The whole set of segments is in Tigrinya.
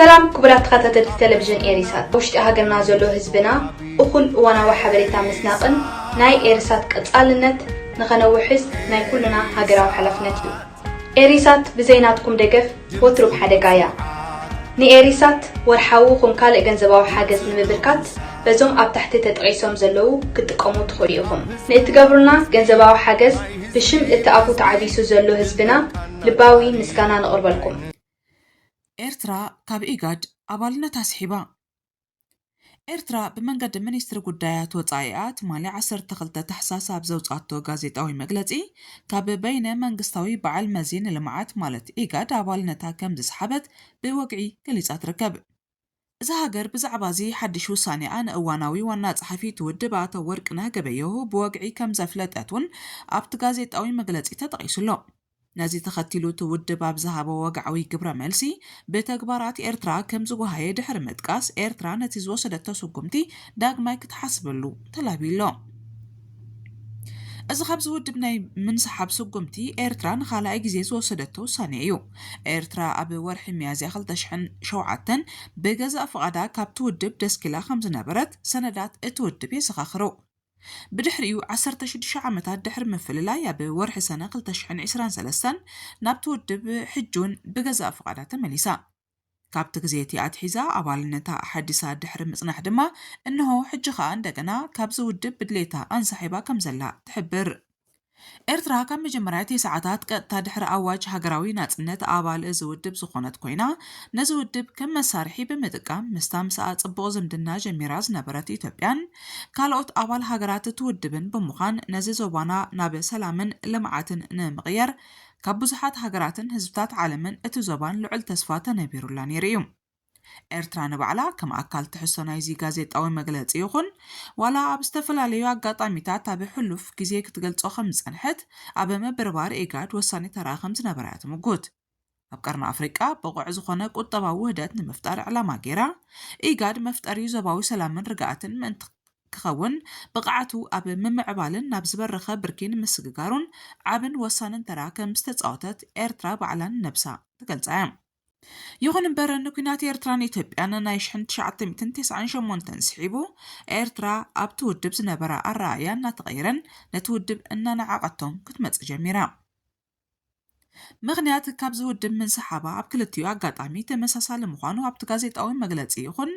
ሰላም ክቡራት ተኸታተልቲ ቴሌቪዥን ኤሪሳት፣ ኣብ ውሽጢ ሃገርና ዘሎ ህዝብና እኹል እዋናዊ ሓበሬታ ምስናቕን ናይ ኤሪሳት ቀጻልነት ንኸነውሕስ ናይ ኩልና ሃገራዊ ሓላፍነት እዩ። ኤሪሳት ብዘይ ናትኩም ደገፍ ወትሩ ኣብ ሓደጋ እያ። ንኤሪሳት ወርሓዊ ኹን ካልእ ገንዘባዊ ሓገዝ ንምብርካት በዞም ኣብ ታሕቲ ተጠቒሶም ዘለዉ ክትጥቀሙ ትኽእሉ ኢኹም። ንእትገብሩልና ገንዘባዊ ሓገዝ ብሽም እቲ ኣብኡ ተዓቢሱ ዘሎ ህዝብና ልባዊ ምስጋና ነቕርበልኩም። ኤርትራ ካብ ኢጋድ ኣባልነት ኣስሒባ። ኤርትራ ብመንገዲ ሚኒስትሪ ጉዳያት ወጻኢኣ ትማሊ ዓሰርተ ክልተ ታሕሳስ ኣብ ዘውጻቶ ጋዜጣዊ መግለጺ፣ ካብ በይነ መንግስታዊ በዓል መዚ ንልምዓት ማለት ኢጋድ ኣባልነታ ከም ዝሰሓበት ብወግዒ ገሊጻ ትርከብ። እዛ ሃገር ብዛዕባ እዚ ሓድሽ ውሳኔኣ ንእዋናዊ ዋና ጸሓፊ እቲ ውድብ ኣቶ ወርቅነህ ገበየሁ ብወግዒ ከም ዘፍለጠት እውን ኣብቲ ጋዜጣዊ መግለጺ ተጠቒሱ ኣሎ። ነዚ ተኸቲሉ እቲ ውድብ ኣብ ዝሃቦ ወግዓዊ ግብረ መልሲ፣ ብተግባራት ኤርትራ ከም ዝጓሃየ ድሕሪ ምጥቃስ፣ ኤርትራ ነቲ ዝወሰደቶ ስጉምቲ ዳግማይ ክትሓስበሉ ተላብዩ ኣሎ። እዚ ካብዚ ውድብ ናይ ምንስሓብ ስጉምቲ ኤርትራ ንኻልኣይ ግዜ ዝወሰደቶ ውሳኔ እዩ። ኤርትራ ኣብ ወርሒ ሚያዝያ ክልተ ሽሕን ሸውዓተን ብገዛእ ፍቓዳ ካብቲ ውድብ ደስኪላ ከም ዝነበረት ሰነዳት እቲ ውድብ የዘኻኽሩ። ብድሕሪኡ ዓሰርተ ሽዱሽተ ዓመታት ድሕሪ ምፍልላይ ኣብ ወርሒ ሰነ ክልተ ሽሕን ዕስራን ሰለስተን ናብቲ ውድብ ሕጂ እውን ብገዛእ ፍቓዳ ተመሊሳ። ካብቲ ግዜ እቲ ኣትሒዛ ኣባልነታ ኣሓዲሳ ድሕሪ ምጽናሕ ድማ እንሆ ሕጂ ከኣ እንደገና ካብዚ ውድብ ብድሌታ ኣንሳሒባ ከም ዘላ ትሕብር። ኤርትራ ካብ መጀመርያ ተስዓታት ቀጥታ ድሕሪ ኣዋጅ ሃገራዊ ናጽነት ኣባል እዚ ውድብ ዝኾነት ኮይና፣ ነዚ ውድብ ከም መሳርሒ ብምጥቃም ምስታ ምስኣ ጽቡቕ ዝምድና ጀሚራ ዝነበረት ኢትዮጵያን ካልኦት ኣባል ሃገራት እቲ ውድብን ብምዃን ነዚ ዞባና ናብ ሰላምን ልምዓትን ንምቕያር ካብ ብዙሓት ሃገራትን ህዝብታት ዓለምን እቲ ዞባን ልዑል ተስፋ ተነቢሩላ ነይሩ እዩ። ኤርትራ ንባዕላ ከም ኣካል ትሕዝቶ ናይዚ ጋዜጣዊ መግለጺ ይኹን ዋላ ኣብ ዝተፈላለዩ ኣጋጣሚታት ኣብ ሕሉፍ ግዜ ክትገልጾ ከም ዝጸንሐት ኣብ ምብርባር ኢጋድ ወሳኒ ተራ ከም ዝነበራ እያ ትምጉት። ኣብ ቀርኒ ኣፍሪቃ ብቑዕ ዝኾነ ቁጠባዊ ውህደት ንምፍጣር ዕላማ ገይራ፣ ኢጋድ መፍጠሪ ዞባዊ ሰላምን ርግኣትን ምእንቲ ክኸውን ብቕዓቱ ኣብ ምምዕባልን ናብ ዝበረኸ ብርኪ ንምስግጋሩን ዓብን ወሳንን ተራ ከም ዝተጻወተት ኤርትራ ባዕላን ነብሳ ትገልጻ እያ። ይኹን እምበር ንኲናት ኤርትራን ኢትዮጵያን ናይ ሽሕን ትሽዓተ ሚእትን ተስዓን ሸሞንተን ስዒቡ ኤርትራ ኣብቲ ውድብ ዝነበራ ኣረኣእያ እናተቐየረን ነቲ ውድብ እናነዓቐቶን ክትመጽእ ጀሚራ። ምኽንያት ካብዚ ውድብ ምንስሓባ ኣብ ክልቲኡ ኣጋጣሚ ተመሳሳሊ ምዃኑ ኣብቲ ጋዜጣዊ መግለጺ ይኹን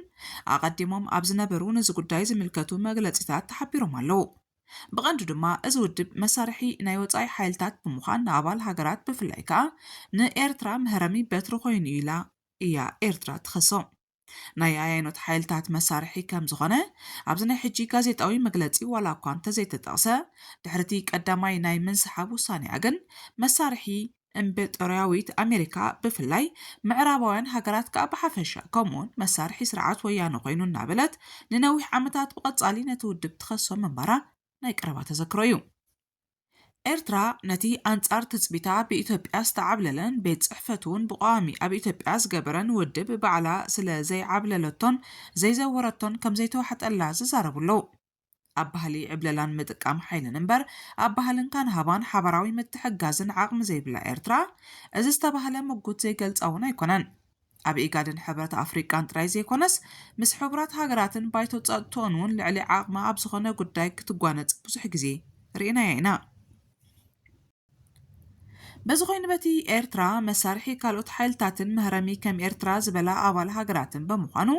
ኣቐዲሞም ኣብ ዝነበሩ ነዚ ጉዳይ ዝምልከቱ መግለጺታት ተሓቢሮም ኣለዉ። ብቐንዱ ድማ እዚ ውድብ መሳርሒ ናይ ወጻኢ ሓይልታት ብምዃን ንኣባል ሃገራት ብፍላይ ከኣ ንኤርትራ መህረሚ በትሪ ኮይኑ ኢላ እያ ኤርትራ ትኸሶ። ናይ ኣየኖት ሓይልታት መሳርሒ ከም ዝኾነ ኣብዚ ናይ ሕጂ ጋዜጣዊ መግለጺ ዋላ እኳ እንተዘይተጠቕሰ፣ ድሕሪ እቲ ቀዳማይ ናይ ምንስሓብ ውሳኔኣ ግን መሳርሒ እምበጦርያዊት ኣሜሪካ ብፍላይ ምዕራባውያን ሃገራት ከኣ ብሓፈሻ ከምኡውን መሳርሒ ስርዓት ወያነ ኮይኑ እናበለት ንነዊሕ ዓመታት ብቐጻሊ ነቲ ውድብ ትኸሶ ምንባራ ናይ ቀረባ ተዘክሮ እዩ። ኤርትራ ነቲ ኣንጻር ትጽቢታ ብኢትዮጵያ ዝተዓብለለን ቤት ጽሕፈቱ እውን ብቐዋሚ ኣብ ኢትዮጵያ ዝገበረን ውድብ ባዕላ ስለ ዘይዓብለለቶን ዘይዘወረቶን ከም ዘይተዋሕጠላ ዝዛረቡ ኣለዉ። ኣብ ባህሊ ዕብለላን ምጥቃም ሓይልን እምበር ኣብ ባህልን ካንሃባን ሓባራዊ ምትሕግጋዝን ዓቕሚ ዘይብላ ኤርትራ እዚ ዝተባህለ ምጉት ዘይገልጻ እውን ኣይኮነን። ኣብ ኢጋድን ሕብረት ኣፍሪቃን ጥራይ ዘይኮነስ ምስ ሕቡራት ሃገራትን ባይቶ ጸጥትኦን እውን ልዕሊ ዓቕማ ኣብ ዝኾነ ጉዳይ ክትጓነጽ ብዙሕ ግዜ ርኢናያ ኢና። በዚ ኮይኑ በቲ ኤርትራ መሳርሒ ካልኦት ሓይልታትን መህረሚ ከም ኤርትራ ዝበላ ኣባል ሃገራትን ብምዃኑ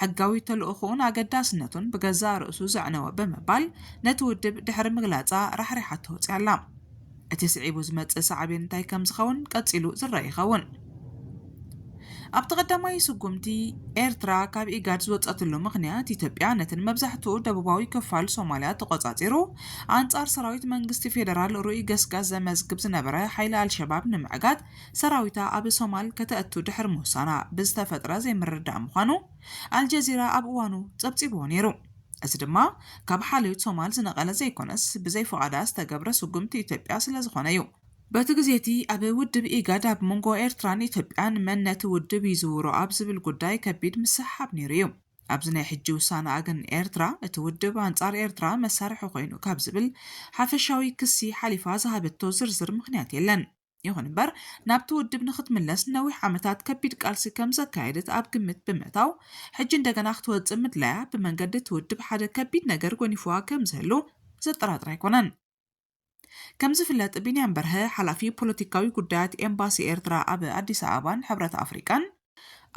ሕጋዊ ተልእኾኡን ኣገዳስነቱን ብገዛእ ርእሱ ዘዕነወ ብምባል ነቲ ውድብ ድሕሪ ምግላጻ ራሕሪሓቶ ወጺኣ ኣላ። እቲ ስዒቡ ዝመጽእ ሳዕቤን እንታይ ከም ዝኸውን ቀጺሉ ዝረአ ይኸውን። ኣብቲ ቀዳማይ ስጉምቲ ኤርትራ ካብ ኢጋድ ዝወጸትሉ ምኽንያት ኢትዮጵያ ነቲ ንመብዛሕትኡ ደቡባዊ ክፋል ሶማልያ ተቖጻጺሩ ኣንጻር ሰራዊት መንግስቲ ፌደራል ርኡይ ገስጋስ ዘመዝግብ ዝነበረ ሓይሊ ኣልሸባብ ንምዕጋት ሰራዊታ ኣብ ሶማል ከተእቱ ድሕሪ ምውሳና ብዝተፈጥረ ዘይምርድዳእ ምዃኑ ኣልጀዚራ ኣብ እዋኑ ጸብጺብዎ ነይሩ። እዚ ድማ ካብ ሓልዮት ሶማል ዝነቐለ ዘይኮነስ ብዘይ ፍቓዳ ዝተገብረ ስጉምቲ ኢትዮጵያ ስለ ዝኾነ እዩ። በቲ ግዜ እቲ ኣብ ውድብ ኢጋድ ኣብ መንጎ ኤርትራን ኢትዮጵያን መን ነቲ ውድብ ይዝውሮ ኣብ ዝብል ጉዳይ ከቢድ ምስሕሓብ ነይሩ እዩ። ኣብዚ ናይ ሕጂ ውሳነኣ ግን ኤርትራ እቲ ውድብ ኣንጻር ኤርትራ መሳርሒ ኮይኑ ካብ ዝብል ሓፈሻዊ ክሲ ሓሊፋ ዝሃበቶ ዝርዝር ምኽንያት የለን። ይኹን እምበር፣ ናብቲ ውድብ ንክትምለስ ነዊሕ ዓመታት ከቢድ ቃልሲ ከም ዘካየደት ኣብ ግምት ብምእታው፣ ሕጂ እንደገና ክትወጽእ ምድላያ ብመንገዲ እቲ ውድብ ሓደ ከቢድ ነገር ጎኒፍዋ ከም ዝህሉ ዘጠራጥር ኣይኮነን። ከም ዝፍለጥ፣ ቢንያም በርሀ፣ ሓላፊ ፖለቲካዊ ጉዳያት ኤምባሲ ኤርትራ ኣብ ኣዲስ ኣበባን ሕብረት ኣፍሪቃን፣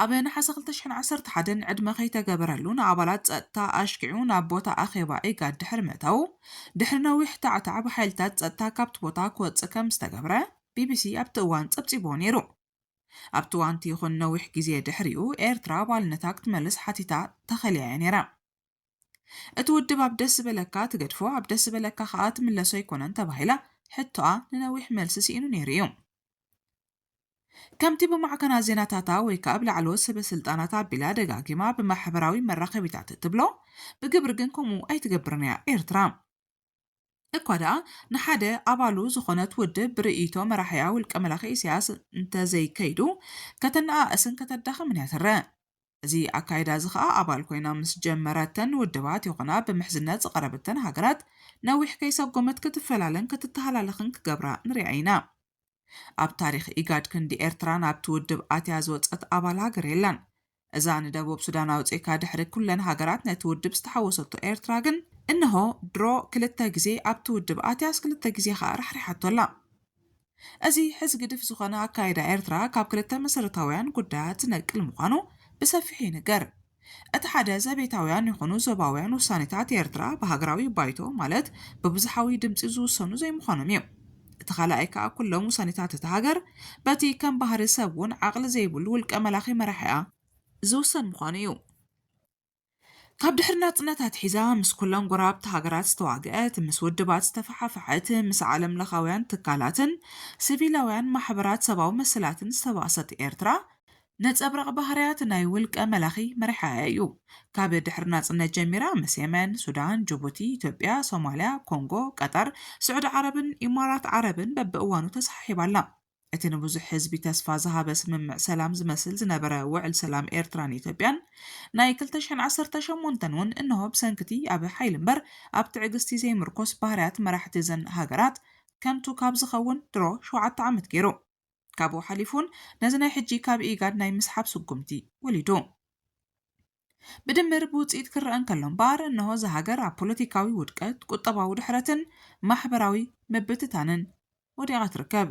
ኣብ ነሓሰ ክልተ ሽሕን ዓሰርተ ሓደን ዕድመ ከይተገበረሉ ንኣባላት ጸጥታ ኣሽኪዑ ናብ ቦታ ኣኼባ ኢጋድ ድሕሪ ምእታዉ፣ ድሕሪ ነዊሕ ታዕታዕ ብሓይልታት ጸጥታ ካብቲ ቦታ ክወጽእ ከም ዝተገብረ ቢቢሲ ኣብቲ እዋን ጸብጺብዎ ነይሩ። ኣብቲ እዋን እቲ ይኹን ነዊሕ ግዜ ድሕሪኡ፣ ኤርትራ ኣባልነታ ክትመልስ ሓቲታ ተኸልያ እያ ነይራ። እቲ ውድብ ኣብ ደስ ዝበለካ ትገድፎ፣ ኣብ ደስ ዝበለካ ከኣ ትምለሶ ኣይኮነን ተባሂላ ሕቶኣ ንነዊሕ መልሲ ስኢኑ ነይሩ እዩ። ከምቲ ብማዕከናት ዜናታታ ወይ ከኣ ብላዕለዎት ሰበ ስልጣናት ኣቢላ ደጋጊማ ብማሕበራዊ መራኸቢታት እትብሎ፣ ብግብሪ ግን ከምኡ ኣይትገብርን እያ ኤርትራ። እኳ ደኣ ንሓደ ኣባሉ ዝኾነት ውድብ ብርእይቶ መራሒኣ ውልቀ መላኺ ኢሳያስ እንተዘይከይዱ፣ ከተነኣእስን ከተዳኽምን እያ ትረአ። እዚ ኣካይዳ እዚ ኸኣ ኣባል ኮይና ምስ ጀመረተን ውድባት ይኹና ብምሕዝነት ዝቐረበተን ሃገራት ነዊሕ ከይሰጎመት ክትፈላለን ክትተሃላለኽን ክገብራ ንሪኣ ኢና። ኣብ ታሪኽ ኢጋድ ክንዲ ኤርትራ ናብቲ ውድብ ኣትያ ዝወጸት ኣባል ሃገር የላን። እዛ ንደቡብ ሱዳን ኣውጺእካ ድሕሪ ኩለን ሃገራት ነቲ ውድብ ዝተሓወሰቶ ኤርትራ ግን፣ እንሆ ድሮ ክልተ ግዜ ኣብቲ ውድብ ኣትያስ ክልተ ግዜ ኸኣ ራሕሪሓቶ ኣላ። እዚ ሕዚ ግድፍ ዝኾነ ኣካይዳ ኤርትራ ካብ ክልተ መሰረታውያን ጉዳያት ዝነቅል ምዃኑ ብሰፊሑ ይንገር። እቲ ሓደ ዘቤታውያን ይኹኑ ዞባውያን ውሳኔታት ኤርትራ ብሃገራዊ ባይቶ ማለት ብብዙሓዊ ድምጺ ዝውሰኑ ዘይምዃኖም እዩ። እቲ ካልኣይ ከኣ ኩሎም ውሳኔታት እታ ሃገር በቲ ከም ባህሪ ሰብ እውን ዓቕሊ ዘይብሉ ውልቀ መላኺ መራሒኣ ዝውሰን ምዃኑ እዩ። ካብ ድሕሪ ናጽነት ኣትሒዛ ምስ ኩለን ጎረባብቲ ሃገራት ዝተዋግአት፣ ምስ ውድባት ዝተፈሓፈሐት፣ ምስ ዓለም ለኻውያን ትካላትን ሲቪላውያን ማሕበራት ሰብኣዊ መሰላትን ዝተባእሰት ኤርትራ፣ ነጸብራቕ ባህርያት ናይ ውልቀ መላኺ መሪሓ እዩ። ካብ ድሕሪ ናጽነት ጀሚራ ምስ የመን፣ ሱዳን፣ ጅቡቲ፣ ኢትዮጵያ፣ ሶማልያ፣ ኮንጎ፣ ቀጠር፣ ስዑዲ ዓረብን ኢማራት ዓረብን በብእዋኑ ተሰሓሒባ ኣላ። እቲ ንብዙሕ ህዝቢ ተስፋ ዝሃበ ስምምዕ ሰላም ዝመስል ዝነበረ ውዕል ሰላም ኤርትራን ኢትዮጵያን ናይ ክልተ ሽሕን ዓሰርተ ሸሞንተን እውን እንሆ ብሰንክቲ ኣብ ሓይሊ እምበር ኣብ ትዕግስቲ ዘይምርኮስ ባህርያት መራሕቲ እዘን ሃገራት ከንቱ ካብ ዝኸውን ድሮ ሸውዓተ ዓመት ገይሩ። ካብኡ ሓሊፉን ነዚ ናይ ሕጂ ካብ ኢጋድ ናይ ምስሓብ ስጉምቲ ወሊዱ። ብድምር ብውጽኢት ክረአ እንከሎ እምበኣር፣ እንሆ እዛ ሃገር ኣብ ፖለቲካዊ ውድቀት፣ ቁጠባዊ ድሕረትን ማሕበራዊ ምብትታንን ወዲቓ ትርከብ።